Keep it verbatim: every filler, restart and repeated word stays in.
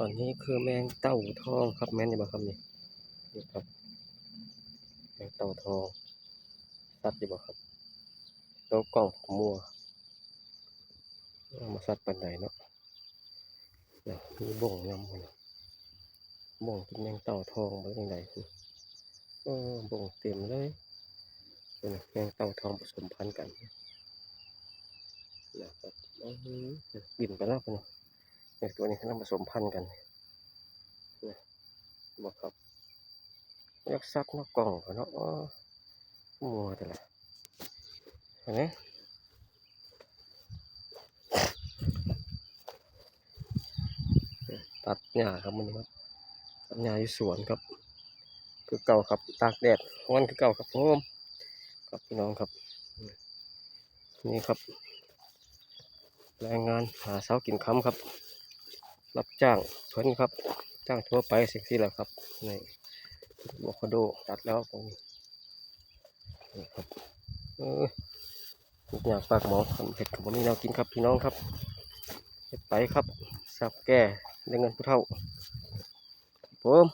ตอนนี้คือแมงเต่าทองครับ แม่นอยู่บ่ครับนี่ นี่ครับ แมงเต่าทอง ชัดอยู่บ่ครับ โตกล้องผมมัว เอามาชัดปานใดเนาะ นะ มีบ่งนำพุ่นน่ะ บ่งกินแมงเต่าทองบ่จั่งใด เออ บ่งเต็มเลย เพิ่นน่ะ แมงเต่าทองผสมพันธุ์กัน นะครับ อื้อหือ บินไปแล้วพุ่นน่ะ เนี่ย ตัวนี้กำลังผสมพันธุ์กัน เนี่ย บ่ครับ อยากชัดเนาะ กล้องก็เนาะ อ้อ มัวแต่ละ เห็นไหม ตัดหญ้าครับมื้อนี้ครับ ตัดหญ้าอยู่สวนครับ คือเก่าครับ ตากแดดร้อนคือเก่าครับผม ครับพี่น้องครับ นี่ครับ แรงงานหาเช้ากินค่ำครับ รับจ้างเพิ่นครับ จ้างทั่วไปจั่งซี้แหละครับ นี่ อะโวคาโดตัดแล้วผม นี่ครับ เออ ทุกอย่างปากหมอง เฮ็ดก็บ่มีแนวกินครับพี่น้องครับ เฮ็ดไปครับ สับแก่ได้เงินผู้เฒ่า ครับผม